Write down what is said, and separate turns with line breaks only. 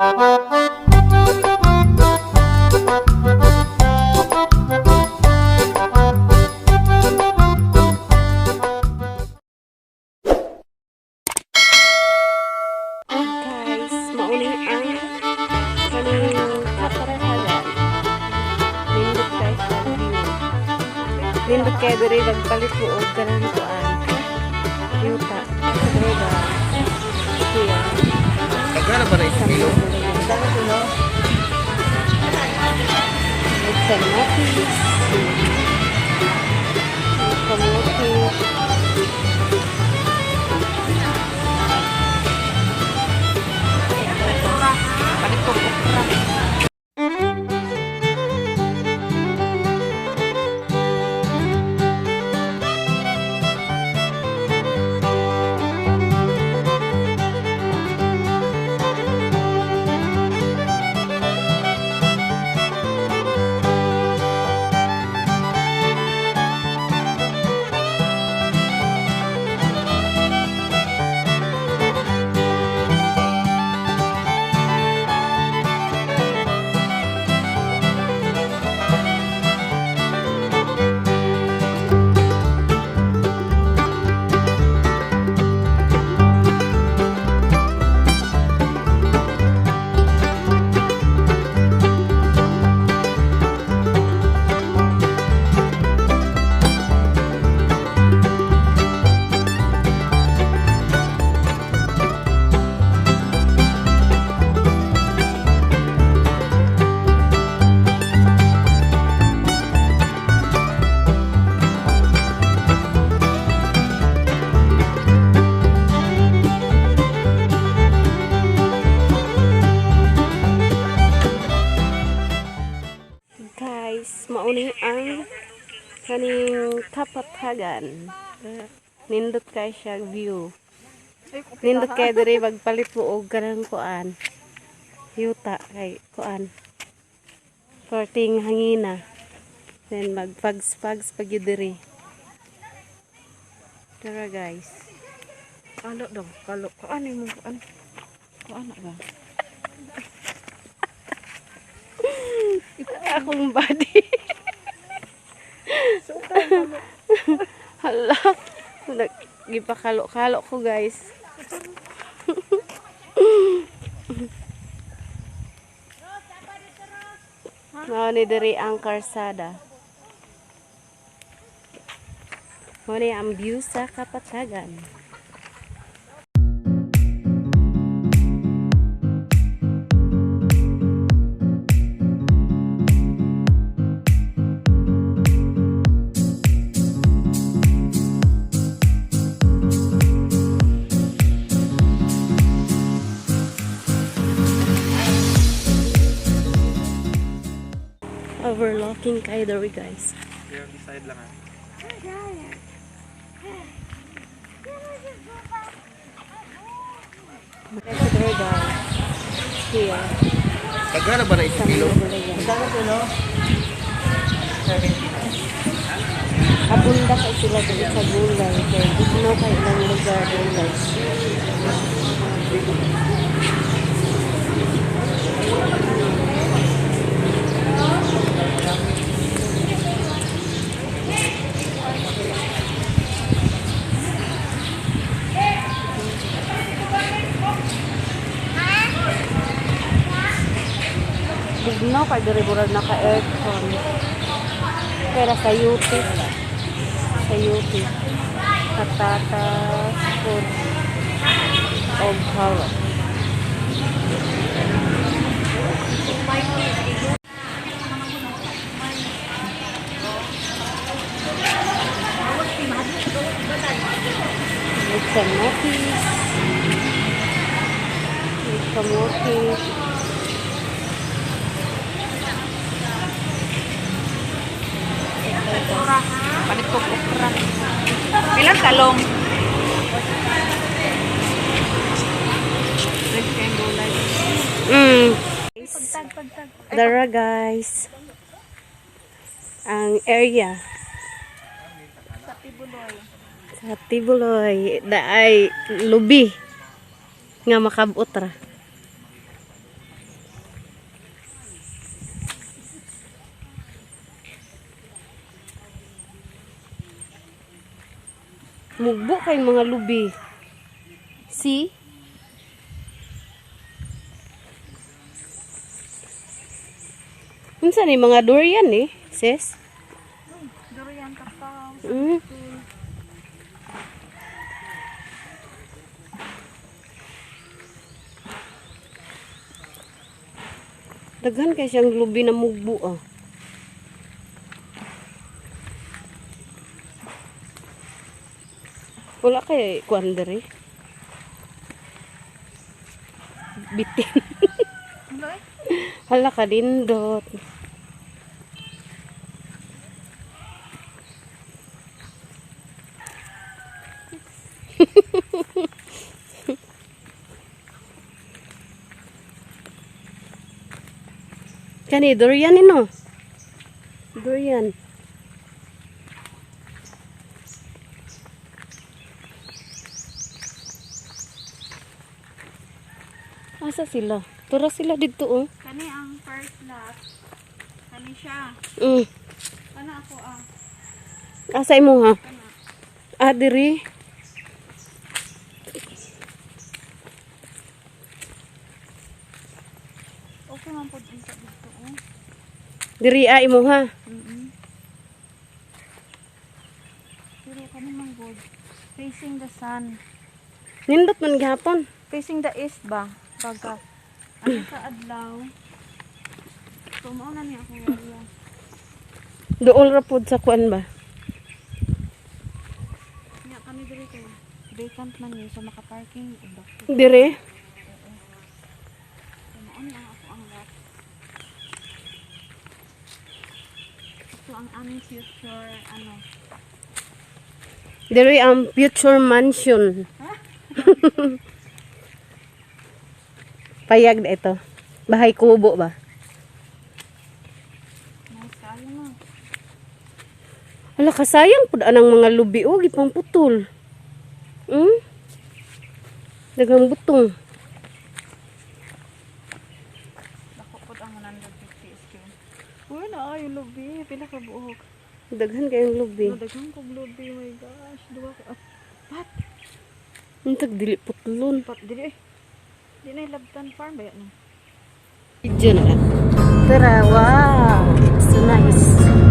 Guys, mao ni ang kaning Kapatagan. Nindot kay siya view. Nindot kay diri magpalit mo og kanang kuan. Yuta. Diri ba? Here.
Kagana ba na
Sa
kilo?
mga With kamote. With kamote. Palit ko okra. Guys, mao ni ang kaning Kapatagan. Nindot kay siya view. Nindot kay diri magpalit mo og kanang kuan. Yuta kay kuan. Perting hangina. Then magpags-pags pag yun diri. Tara, guys.
Kalo daw, kalo. Kaano mo ano? Kaano ba?
Akong body. Hala. Gipakalo-kalo ko, guys. Mao ni diri ang karsada. Mao ni ang view sa Kapatagan. Overlooking kay diri, guys.
Pero side lang ah.
Guys, diri, guys. Here.
Kagana ba na
Sa
kilo?
mga Abunda kay sila diri sa gulay kay gugno kay ilang lugar diri, guys. Bugnaw kay diri, murag naka aircon. Pero sa UP. Sa UP. Patatas, food, og carrot. With kamotes. With kamote.
Palit ko okra. Ilang talong? Fresh kayong gulay. Pagtag, pagtag.
Dara, guys. Ang area.
Sa Tibuloy.
Sa Tibuloy. Daay lubi. Nga makabot ra. Mugbo kay mga lubi. See? Unsa ni mga durian eh, sis?
Durian kakao.
Daghan kay siyang lubi na mugbo ah. Wala kay kuan diri. Bitin.
Hello eh.
Hala ka dindot. Kani durian ino. Durian. Asa sila? Tura sila dito oh.
Kani ang first lot. Kani siya. Kana ako ah.
Asa imo ha? Ah, diri.
Okay man pod unta dito oh.
Diri ah imo ha.
Pero kani man good. Facing the sun.
Nindot man gihapon.
Facing the east ba? Pagka ano sa adlaw. So mao na niya akong area.
Dool ra pod sa kuan ba?
Nya kami diri kay vacant man ni so maka-parking ug dako.
Diri.
So mao ni ang ako ang lot. Ito ang aming future ano.
Diri ang future mansion. Payag na ito. Bahay kubo ba?
Nice kaayo no.
Hala kasayang pud anang mga lubi o gipang putol. Daghang butong.
Dako pod ang 150 square. Uy, na ay lubi, pila ka buok.
Daghan kayong lubi.
No, daghan kog lubi, my gosh. Duha ka. Ah, pat,
Untag dili putlon.
pat dili eh. Di na labtan farm ba yan?
Video na lang. Tara, wow! It's so nice.